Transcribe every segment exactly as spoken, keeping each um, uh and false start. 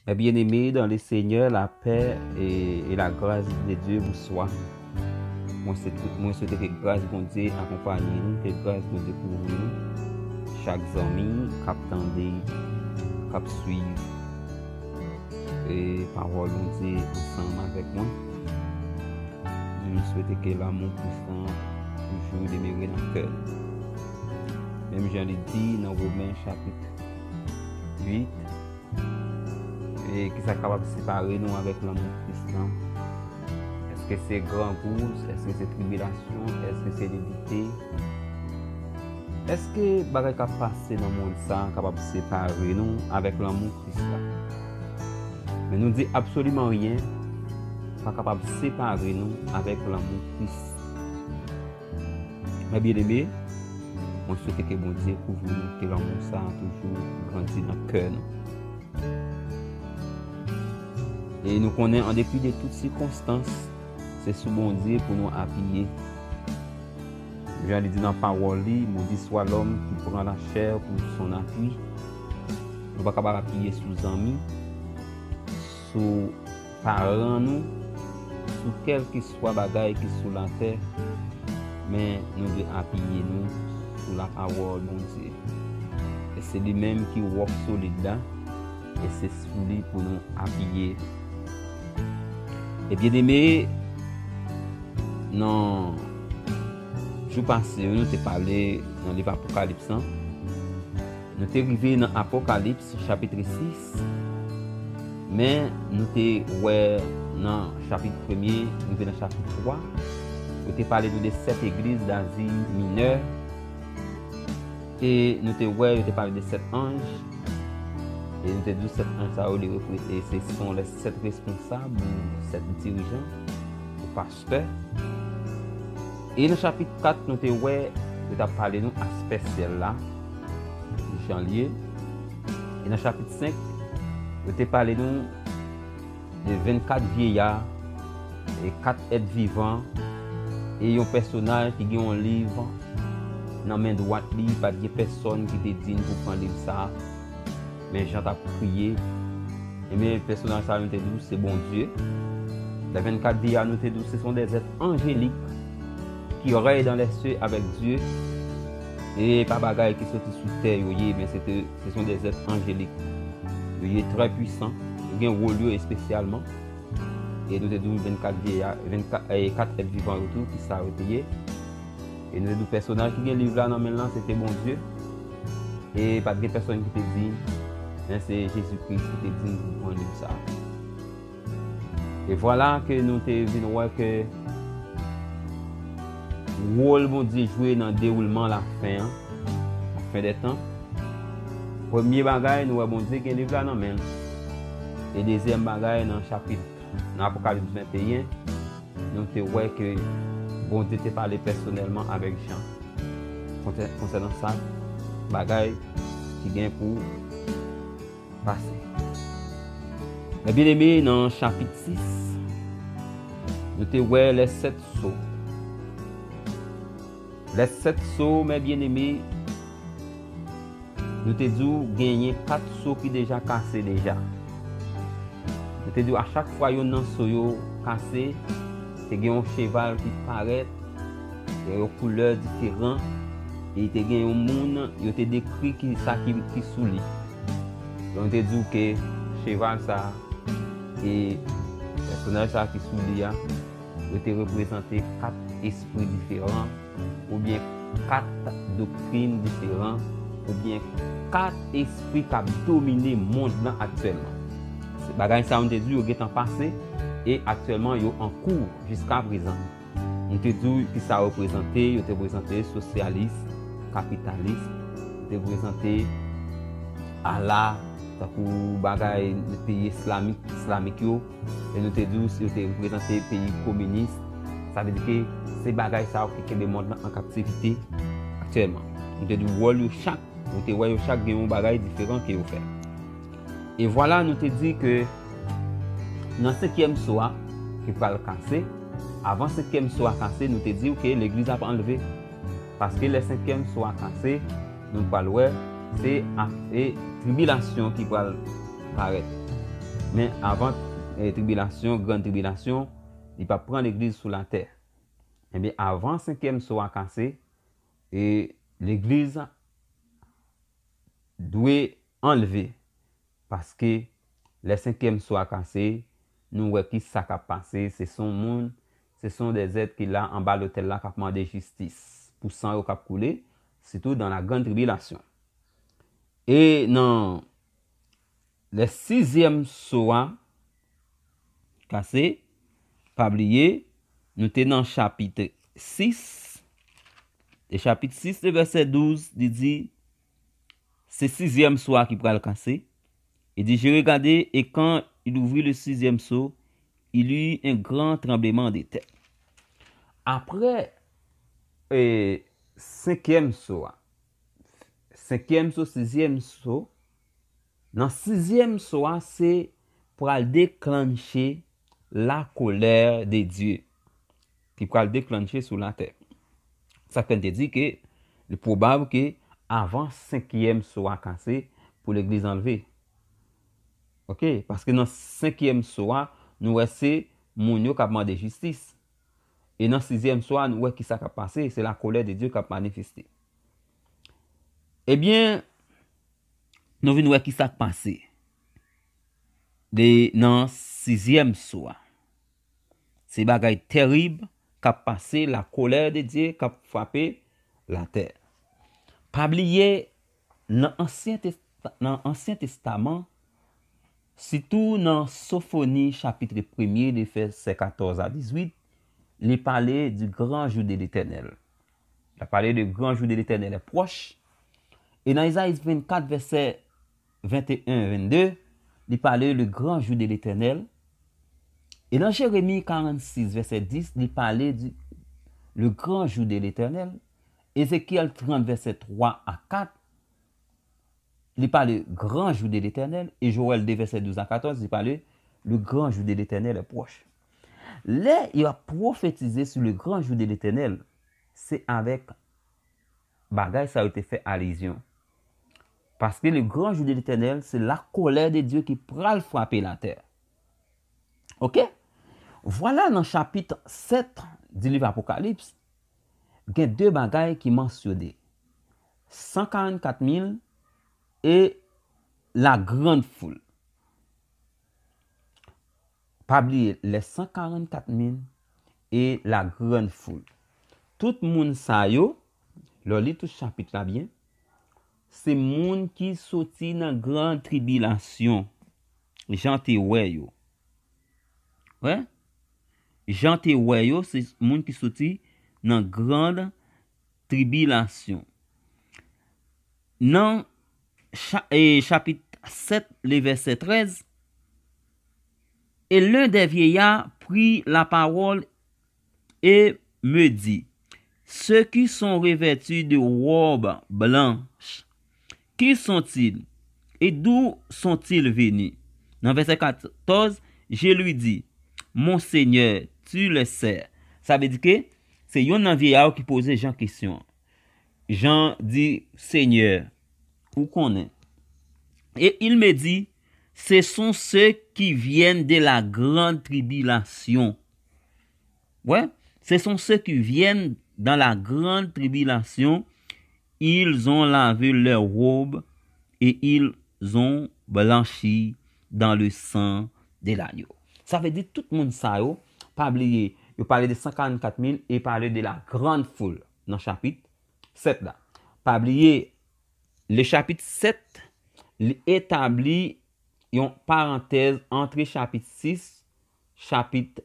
Mes bien-aimés dans le Seigneur, la paix et, et la grâce de Dieu vous soit. Mwen swete, mwen swete ke gras Bondye akonpaye nou, ke gras Bondye kouvri nou. Chak zanmi k ap tande, k ap swiv, e, pawòl Bondye ansanm avèk mwen. M swete ke lanmou Kris lan toujou demere nan kè nou. Menm jan li di nan Women chapit uit, e kisa k kapab separe nou avèk lanmou Kris lan? Èske se grangou? Èske se tribilasyon? Èske se lidite? Èske bagay k ap pase nan mond sa a kapab separe nou avèk lanmou Kris la? Men nou di absoliman ryen pa kapab separe nou avèk lanmou Kris. Mes bien-aimés, mwen swete ke Bondye kouvri nou, ke lanmou sa a toujou grandi nan kè nou. E nou konnen, an depi de tout sikonstans, se sou Bondye pou nou apiye. Jan li di nan pawòl li, maudit soit l'homme qui prend la chair pour son appui. Nou pa kapab apiye sou zanmi, sou paran nou, sou kèlkeswa bagay ki sou latè, men nou dwe apiye nou sou lapawòl Bondye. E se li menm ki wòk solid la, e se sou li pou nou apiye. E bien-aimés, nan jou pase yo, nou te pale nan liv Apokalips lan. Nou te rive nan Apokalips chapit sis, men nou te wè nan chapit premye rive nan chapit twa, yo te pale nou de sèt egliz d'Azi Minè, e nou te wè yo te pale de sèt anj, e nou te di w sèt anj sa yo, li repre-, e se sont les sept responsables, ou sèt dirijan, ou pastè. E nan chapit kat, nou te wè, yo t ap pale nou aspè syèl la, jan l ye. E nan chapit senk, yo te pale nou de vennkat vyeya, e kat èt vivan, e yon pèsonaj ki gen yon liv nan men dwat li, pa t gen pèsòn ki te di n pou pran liv sa a. Men Jan t ap kriye. Ebyen, pèsonaj sa a, nou te di w, se Bondye. Les vennkat vyeya, nou te di w, ce sont des êtres angéliques qui règnent dans les cieux avec Dieu. E pa bagay ki soti sou tè yo ye, men se te, ce sont des êtres angéliques. Yo ye trè pwisan. Yo gen wòl yo espesyalman. E nou te di w vennkat vyeya, vennkat, e, kat èt vivan yo tou, ki sa yo te ye. E nou te di w pèsonaj ki gen liv la nan men l lan, se te Bondye. E pa t gen pèsòn ki te di, men se Jezi Kris ki te di n pou pran liv sa a. E vwala ke nou te vin wè ke wòl Bondye jwe nan dewoulman lafen an, lafen dè tan. Premye bagay, nou wè Bondye gen liv la nan men l. E dezyèm bagay, nan chapit, nan Apokalips venteyen, nou te wè ke Bondye te pale pèsonèlman avèk Jan konsè-, konsènan sa bagay ki gen pou pase. Mes bien-aimés, nan chapit sis, nou te wè les sept sceaux. Les sept sceaux, mes bien-aimés, nou te di w genyen kat so ki deja kase deja. Nou te di w a chak fwa yonn nan so yo kase, te gen yon cheval ki parèt, gen yon koulè diferan, e te gen yon moun, yo te dekri ki sa ki, ki sou li. Donk, nou te di w ke cheval sa a, e pèsonaj sa a ki sou li a, yo te reprezante kat espri diferan, oubyen kat doktrin diferan, oubyen kat espri k ap domine mond lan aktyèlman. Se bagay sa yo, nou te di, yo gentan pase, e aktyèlman, yo an kou jiska prezan. Nou te di w ki sa yo reprezante, yo te reprezante sosyalis, kapitalis, yo te reprezante Allah, tankou bagay peyi islamik, islamik yo, e nou te di w si yo te reprezante peyi kominis, sa vle di ke se bagay sa yo ki kenbe mond lan an kaptivite aktyèlman. Nou te di w wòl yo chak, nou te wè yo chak gen yon bagay diferan ke yo fè. E vwala, nou te di ke nan senkyèm so a ki pral kase, avan senkyèm so a kase, nou te di w ke legliz ap anlve. Paske lè senkyèm so a kase, nou pral wè, se a, e tribilasyon ki pral parèt. Men avan eh, tribilasyon, grann tribilasyon, li p ap pran legliz sou latè. Ebyen, avan senkyèm so a kase, e legliz dwe anlve. Paske lè senkyèm so a kase, nou wè ki sa k ap pase. Se son moun, se son dèzèt ki la anba lotèl la k ap mande jistis pou san yo k ap koule, sitou dan la grann tribilasyon. E nan lè sizyèm so a kase, pa bliye, nou te nan chapit sis. E chapit sis, le vèsè douz, li di, se sizyèm so a ki pral kase. Il dit, j'ai regardé, et quand il ouvrit le sixième sceau, il y eut un grand tremblement de terre. Apre e, senkyèm so a, senkyèm so, sizyèm so, nan sizyèm so a, se pral deklanche la colère de Dieu ki pral deklanche sou latè. Sa fè n te di ke li pwobab ke avan senkyèm so a kase pou legliz anlve. Oke, paske nan senkyèm so a, nou wè se moun yo k ap mande jistis. E nan sizyèm so a, nou wè ki sa k ap pase, se la colère de Dieu k ap manifeste. Ebyen, nou vin wè ki sa k pase. De, nan sizyèm so a. Se bagay terib k ap pase, la colère de Dieu k ap frape latè. Pa bliye, nan Ansyen Testa-, nan Ansyen Testaman, sitou nan Sofoni chapit premye, de vèsè katòz a dizuit, li pale du grand jour de l'Éternel. Li pale de gran jou de Letènèl est proche. E nan Ezayi vennkat, vèsè venteyen, vennde, li pale le grand jour de l'Éternel. E nan Jeremi karannsis, vèsè dis, li pale du le grand jour de l'Éternel. Ezekyèl trant, vèsè twa a kat, li pale gran jou de Letènèl. E Joël de, vèsè douz a katòz, li pale le grand jour de l'Éternel est proche. Lè y ap pwofetize sou le grand jour de l'Éternel, se avèk bagay sa yo te fè alizyon. Paske le grand jour de l'Éternel, se la colère de Dieu ki pral frape latè. Oke? Vwala nan chapit sèt di liv Apokalips, gen de bagay ki mansyone. San karannkat mil e la grande foule. Pa bliye, les cent quarante-quatre mille et la grande foule. Tout moun sa yo, lè w li tout chapit la byen, se moun ki soti nan gran tribilasyon. Jan te wè yo. Wè? Jan te wè yo, se moun ki soti nan gran tribilasyon. Nan cha-, e, chapit sèt, le vèsè trèz, et l'un des vieillards prit la parole et me dit, ceux qui sont revêtus de robes blanches, qui sont-ils et d'où sont-ils venus? Nan vèsè katòz, je lui dis, mon Seigneur, tu le sais. Sa vle di ke se youn nan vyeya yo ki poze Jan kesyon an. Jan di, Seigneur, ou konnen. Et il me dit, ce sont ceux qui viennent de la grande tribulation. Ouais, ce sont ceux qui viennent dans la grande tribulation. Ils ont lavé leurs robes et ils ont blanchi dans le sang de l'agneau. Sa vle di tout moun sa yo, pa bliye, yo pale de san karannkat mil e pale de la grande foule nan chapit sèt la. Pa bliye, le chapit sèt, li etabli yon parantèz antre chapit sis, chapit,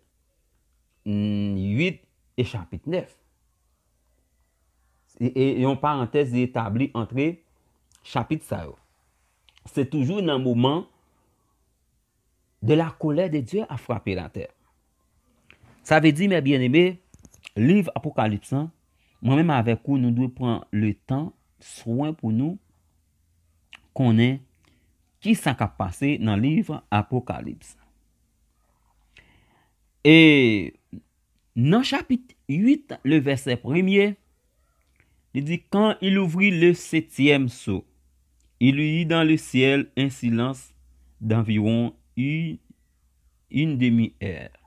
mm, uit e chapit nèf. E, e yon parantèz li etabli antre chapit sa yo. Se toujou nan moman de la colère de Dieu a frape latè. Sa vle di, mes bien-aimés, liv Apokalips lan, mwen menm avèk ou, nou dwe pran le tan, swen pou nou konnen ki sa k ap pase nan liv Apokalips. E nan chapit uit, le vèsè premye, li di, quand il ouvrit le septième sceau, il y eut dans le ciel un silence d'environ une, une demi-heure.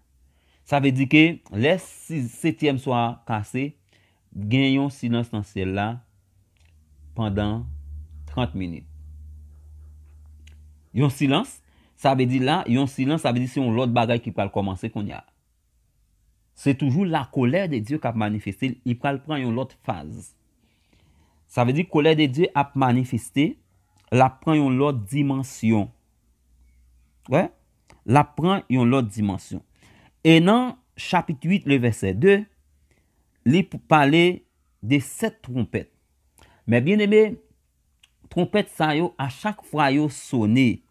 Sa vle di ke lè si-, setyèm swa a kase, gen yon silans nan syèl la pandan trant minit. Yon silans, sa vle di la, yon silans, sa vle di se yon lòt bagay ki pral kòmanse kounye a. Se toujou la colère de Dieu k ap manifeste, li pral pran yon lòt faz. Sa vle di colère de Dieu ap manifeste, l ap pran yon lòt dimansyon. Wè? L ap pran yon lòt dimansyon. E nan chapit uit, le vèsè de, li p-, pale de sèt twonpèt. Men byeneme, twonpèt sa yo, a chak fwa yo sone,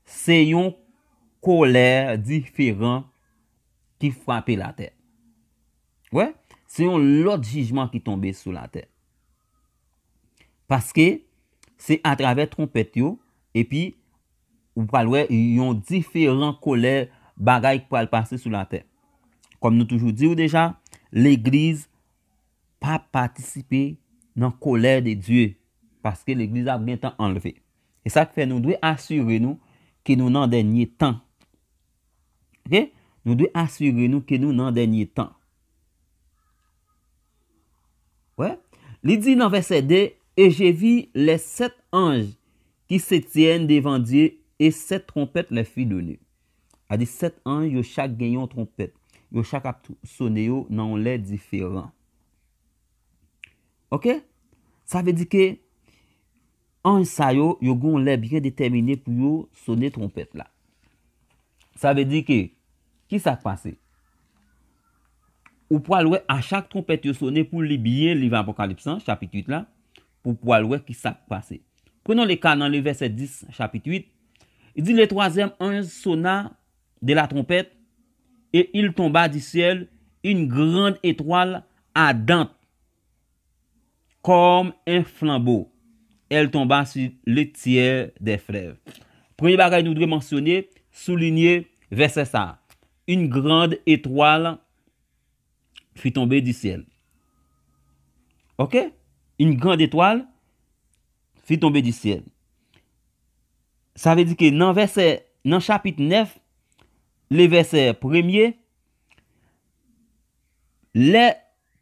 se yon kolè diferan ki frape latè. Wè, se yon lòt jijman ki tonbe sou latè. Paske se atravè twonpèt yo, epi ou pral wè yon diferan kolè bagay ki pral pase sou latè. Kòm nou toujou di w deja, legliz pa patisipe nan kolè de Dye, paske legliz ap gentan anlve. E sa k fè nou dwe asire nou ke nou nan dènye tan. Oke? Nou dwe asire nou ke nou nan dènye tan. Wè? Li di nan vèsè de, et je vis les sept anges qui se tiennent devant Dieu, et sept trompettes leur furent données. A di sèt anj, yo chak gen yon twonpèt. Yo chak ap tou-, sone yo nan yon lè diferan. Oke? Sa vle di ke anj sa yo, yo gen yon lè byen detèmine pou yo sone twonpèt la. Sa vle di ke, ki sa k pase? Ou pral wè a chak twonpèt yo sone pou li byen liv Apokalips lan, chapit uit la, pou pral wè ki sa k pase. Prenons le cas dans le verset dix, chapitre huit. Il dit, le troisième ange sonna de la trompette, et il tomba du ciel une grande étoile ardente comme un flambeau. Elle tomba sur le tiers des fleuves. Premye bagay nou dwe mansyone, soulinye vèsè sa a. Une grande étoile fut tombée du ciel. Oke? Une grande étoile fut tombée du ciel. Sa vle di ke nan vèsè, nan chapit nèf, le vèsè premye, lè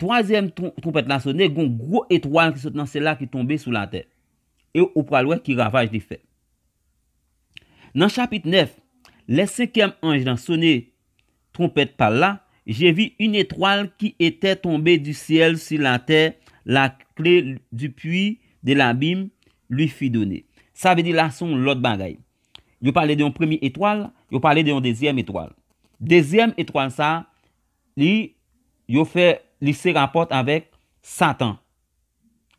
twazyèm twon-, twonpèt la sone, gon gwo etwal ki sot nan syèl la ki tonbe sou latè. E ou pral wè ki ravaj li fè. Nan chapit nèf, lè senkyèm anj lan sone twonpèt pa l la, je vis une étoile qui était tombée du ciel sur la terre, la clé du puits de l'abîme lui fut donnée. Sa vle di la se yon lòt bagay. Yo pale de yon premye etwal, yo pale de yon dezyèm etwal. Dezyèm etwal sa, li, yo fè, li se rapòt avèk Satan.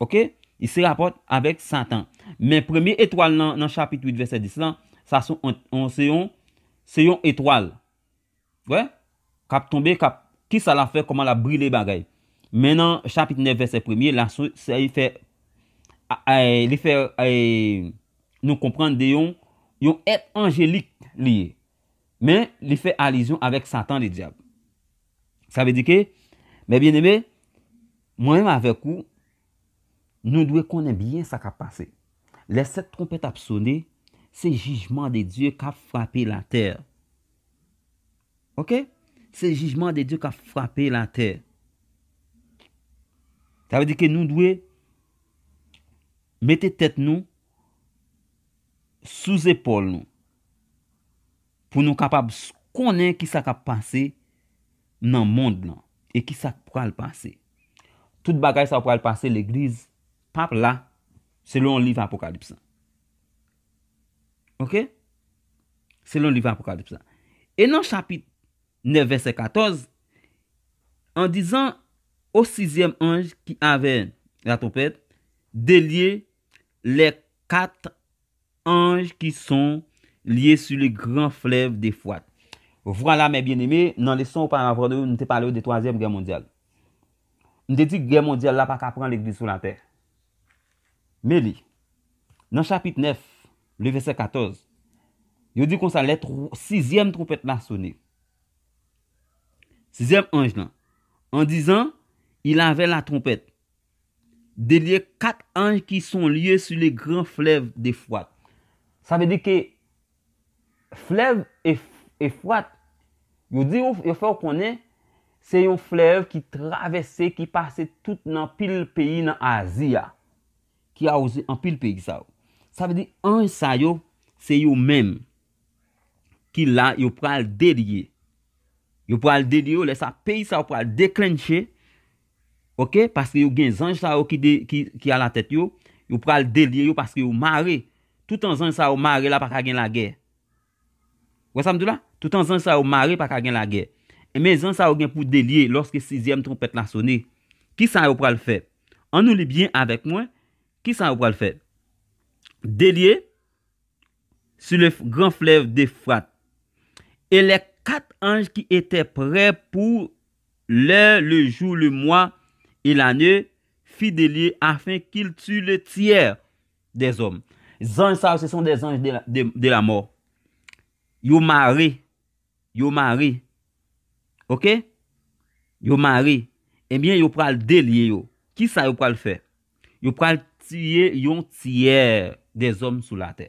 Oke? Li se rapòt avèk Satan. Men premye etwal nan, nan chapit uit, vèsè dis lan, sa se yon, yon, se yon, se yon etwal. Wè? K ap tonbe, k ap, kisa l ap fè, kòman l ap brile bagay. Men nan chapit nèf, vèsè premye, la, se, se, li fè, a, a, li fè, e, nou konprann de yon, yon èt anjelik li ye. Men, li fè alizyon avèk Satan, le dyab. Sa vle di ke, mes bien-aimés, mwen menm avèk ou, nou dwe konnen byen sa k ap pase. Lè sèt twonpèt ap sone, se jijman de Dye k ap frape latè. Oke? Se jijman de Dye k ap frape latè. Sa vle di ke nou dwe mete tèt nou sou zepòl nou pou nou kapab s-, konnen kisa k ap pase nan mond lan e kisa k pral pase. Tout bagay sa yo pral pase, legliz p ap la, selon liv Apokalips lan. Oke? Selon liv Apokalips lan. E nan chapit nèf, vèsè katòz, en disant au sixième ange qui avait la trompette, déliez les quatre anges qui sont liés sur le grand fleuve d'Euphrate. Vwala, mes bien-aimés, nan leson oparavan nou, nou te pale de twazyèm gè mondyal. Nou te di gè mondyal la pa ka pran legliz sou latè. Men li, nan chapit nèf, le vèsè katòz, yo di konsa, lè tw-, sizyèm twonpèt la sone. Sizyèm anj lan, en disant, il avait la trompette, déliez quatre anges qui sont liés sur le grand fleuve d'Euphrate. Sa vle di ke Flèv Ef- Efrat, yo di w, yo fè w konnen, se yon flèv ki travèse, ki pase tout nan pil peyi nan Azi a, ki awoze anpil peyi sa yo. Sa vle di, anj sa yo, se yo menm ki la, yo pral delye. Yo pral delye yo, lè sa, peyi sa yo pral deklenche, oke, paske yo gen zanj sa yo ki, de, ki, ki alatèt yo, yo pral delye yo paske yo mare. Toutan zanj sa yo mare la, pa ka gen lagè. Wè sa m di w la? Toutan zanj sa yo mare, pa ka gen lagè. Men zanj sa yo gen pou delye lòske sizyèm twonpèt la sone. Kisa yo pral fè? Ann nou li byen avèk mwen. Kisa yo pral fè? Delye sur le f- grand fleuve d'Euphrate. Et les quatre anges qui étaient prêts pour l'heure, le jour, le mois et l'année furent déliés afin qu'ils tuent le tiers des hommes. Zanj sa yo, ce sont des anges de la, de, de la mort. Yo mare. Yo mare. Oke? Yo mare. Ebyen, yo pral delye yo. Kisa yo pral fè? Yo pral tiye yon tyè dèzòm sou latè.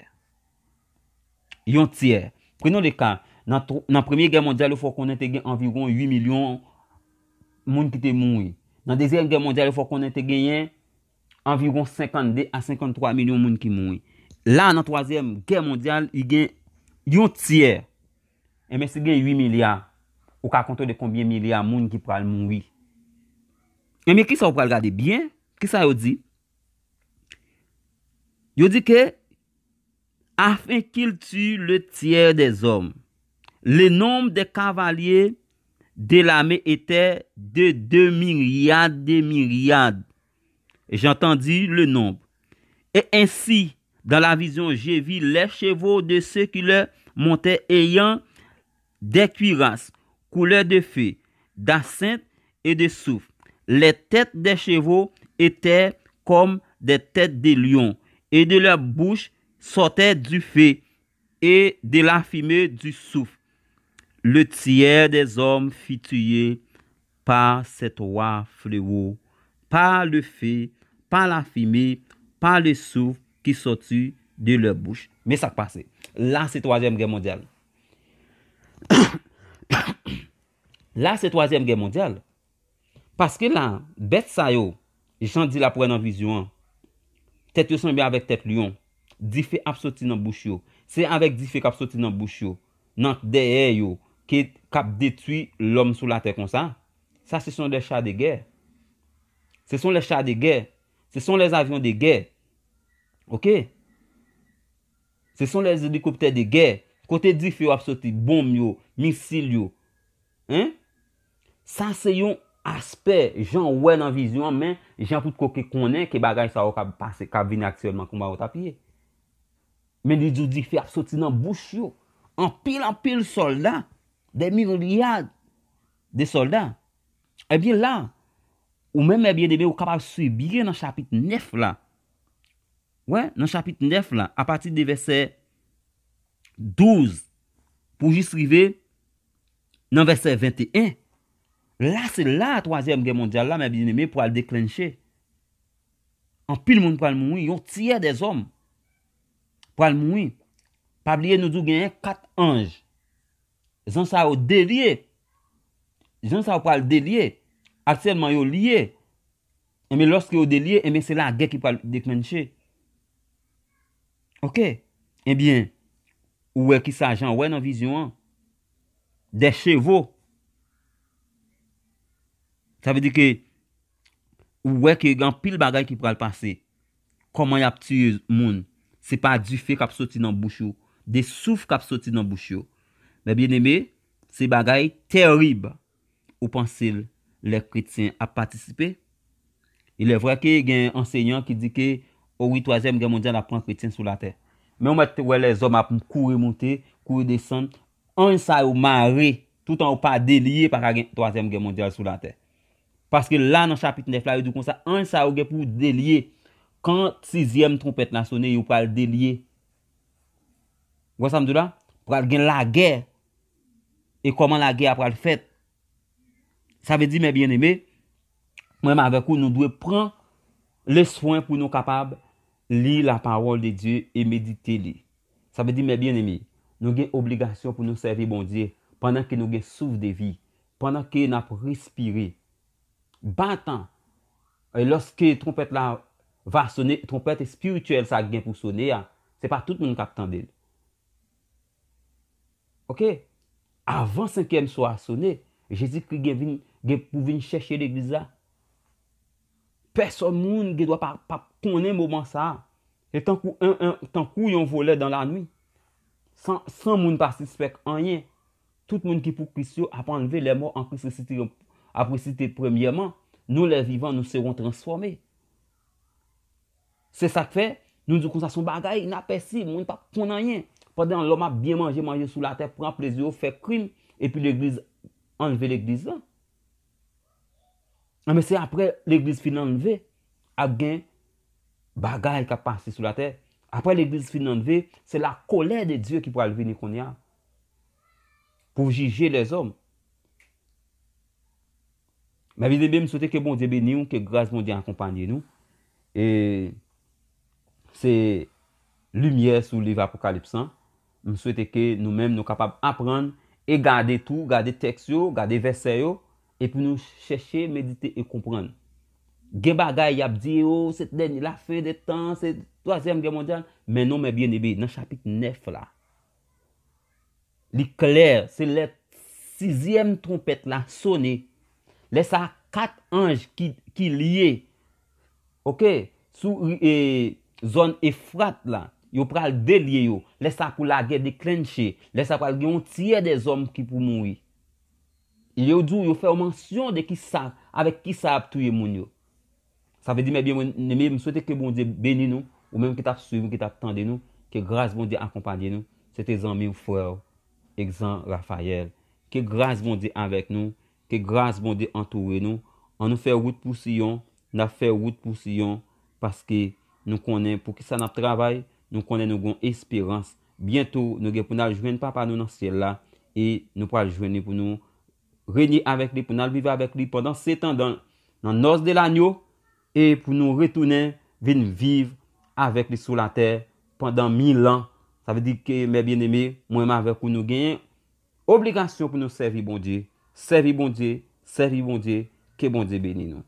Yon tyè. Prenons le cas, nan, tw- nan Premye Gè Mondyal, yo fè w konnen te gen anviwon uit milyon moun ki te mouri. Nan Dezyèm Gè Mondyal, yo fè w konnen te genyen anviwon senkannde a senkanntwa milyon moun ki mouri. La, nan Twazyèm Gè Mondyal, li gen yon tyè. Enben, si gen uit milya, ou ka konte de konbyen milya moun ki pral mouri. Enben, kisa ou pral gade byen? Kisa yo di? Yo di ke, afin qu'il tue le tiers des hommes. Le nombre des cavaliers de l'armée était de deux milliards de milliards. J'entendis le nombre. Et ainsi, dans la vision, je vis les chevaux de ceux qui leur montaient ayant des cuirasses, couleur de feu, d'absinthe et de soufre. Les têtes des chevaux étaient comme des têtes de lions, et de leur bouche sortait du feu et de la fumée du soufre. Le tiers des hommes fut tué par ces trois fléaux, par le feu, par la fumée, par le souffle qui sortit de leur bouche. Men sa k pase. La, se Twazyèm Gè Mondyal. La, se Twazyèm Gè Mondyal. Paske la, bèt sa yo, jan di l ap wè nan vizyon an, tèt yo sanble avèk tèt lyon. Dife ap soti nan bouch yo. Se avèk dife k ap soti nan bouch yo, nan dèyè yo, ke k ap detwi lòm sou latè konsa. Sa, ce sont des chars de guerre. Ce sont les chars de guerre. Ce sont les avions de guerre. Oke? Ce sont les hélicoptères de guerre. Kote dife yo ap soti, bonm yo, misil yo. Hein? Sa se yon aspè, jan w wè nan vizyon an, men jan pou koke konnen ke bagay sa yo k ap pase, k ap vini aktyèlman, konba yo t ap ye. Men li di w dife ap soti nan bouch yo. Anpil, anpil sòlda, des milliards de soldats. Ebyen la, ou menm, mè byeneme, ou kapab swiv byen nan chapit nèf la. Wè, nan chapit nèf la, apati de vèsè douz pou jis rive nan vèsè venteyen. La, se la Twazyèm Gè Mondyal la, mè byeneme, pral deklenche. Anpil moun pral mouri, yon tyè dèzòm pral mouri. Pa bliye, nou di w genyen kat anj. Zanj sa yo delye. Zanj sa yo pral delye. Aktyèlman, yo lye. Enben, lòske yo delye, enben, se lagè ki pral deklenche. Oke. Ebyen, ou wè kisa jan w wè nan vizyon an. Des chevaux. Sa vle di ke ou wè ke gen anpil bagay ki pral pase. Kòman y ap tiye moun? Se pa dife k ap soti nan bouch yo, de souf k ap soti nan bouch yo. Mè byeneme, se bagay terib. Ou panse lè kretyen ap patisipe? Il est vrai ke gen ansenyan ki di ke, o wi, twazyèm gè mondyal ap pran kretyen sou latè. Men ou mèt wè lèzòm ap kouri moute, kouri desann. Anj sa yo mare, toutan yo pa delye, pa ka gen twazyèm gè mondyal sou latè. Paske la, nan chapit nèf la, yo di konsa, anj sa yo gen pou delye. Kan sizyèm twonpèt la sone, yo pral delye. Ou wè sa m di w la? Pral gen lagè. E kòman lagè a pral fèt? Sa vle di, mè byeneme, mwen menm avèk ou, nou dwe pran leswen pou nou kapab li la parole de Dieu e medite li. Sa vle di, mè byeneme, Nou gen obligasyon pou nou sèvi Bondye pandan ke nou gen souf de vi, pandan ke n ap respire. Batan, e lòske twonpèt la va sone, twonpèt espirityèl sa gen pou sone a, se pa tout moun k ap tande l. Oke? Avan senkyèm so a sone, Jezikri gen, vin, gen pou vin chèche legliz la. Pèsòn moun gen dwa pa, pa konnen moman sa a. E tankou, en, en, tankou yon vòlè dan lanwi, san, san moun pa sispèk anyen, tout moun ki pou Kris yo ap anlve, les morts en Christ ressusciteront, ap resisite premyèman, nous les vivants, nous serons transformés. Se sa k fè, nou di konsa se yon bagay inapèsi, moun p ap konn anyen. Pandan lòm ap byen manje, manje sou latè, pran plezi yo, fè krim, epi legliz, anlve legliz lan. Enben, se apre legliz fin anlve, ap gen bagay k ap pase sou latè. Apre legliz fin anlve, se la colère de Dieu ki pral vini kounye a pou jije lèzòm. Mè byeneme, m swete ke Bondye beni w, ke gras Bondye akonpanye nou. E se limyè sou liv Apokalips lan. M swete ke nou menm nou kapab aprann e gade tou, gade tèks yo, gade vèsè yo, epi nou chèche medite e konprann. Gen bagay y ap di, o, se dènye, la fin de tan, se twazyèm gè mondyal. Men non, mè byeneme, nan chapit nèf la, li klè, se lè sizyèm twonpèt la sone. Lè sa a, kat anj ki, ki lye, oke, sou, e, zòn Efrat la, yo pral delye yo. Lè sa a pou lagè deklenche. Lè sa a pral gen yon tyè dèzòm ki pou mouri. E yo di w, yo fè w mansyon de kisa, avèk kisa y ap touye moun yo. Sa vle di, mè byeneme, m swete ke Bondye beni nou, ou menm ki t ap swiv, ki t ap tande nou, ke gras Bondye akonpanye nou. Se te zanmi w, frè w, Egzan Rafayèl. Ke gras Bondye avèk nou, ke gras Bondye antoure nou. Ann nou fè wout pou Siyon, n ap fè wout pou Siyon, paske nou konnen poukisa n ap travay, nou konnen nou gen yon esperans. Byento, nou gen pou n al jwenn Papa nou nan syèl la, e nou pral jwenn li pou nou renye avèk li, pou n al viv avèk li pandan sèt an dan, nan nòs de lanyo, e pou nou retounen vin viv avèk li sou latè pandan mil an. Sa vle di ke, mè byeneme, mwen menm avèk ou, nou genyen obligasyon pou nou sèvi Bondye. Sèvi Bondye, sèvi Bondye, ke Bondye beni nou.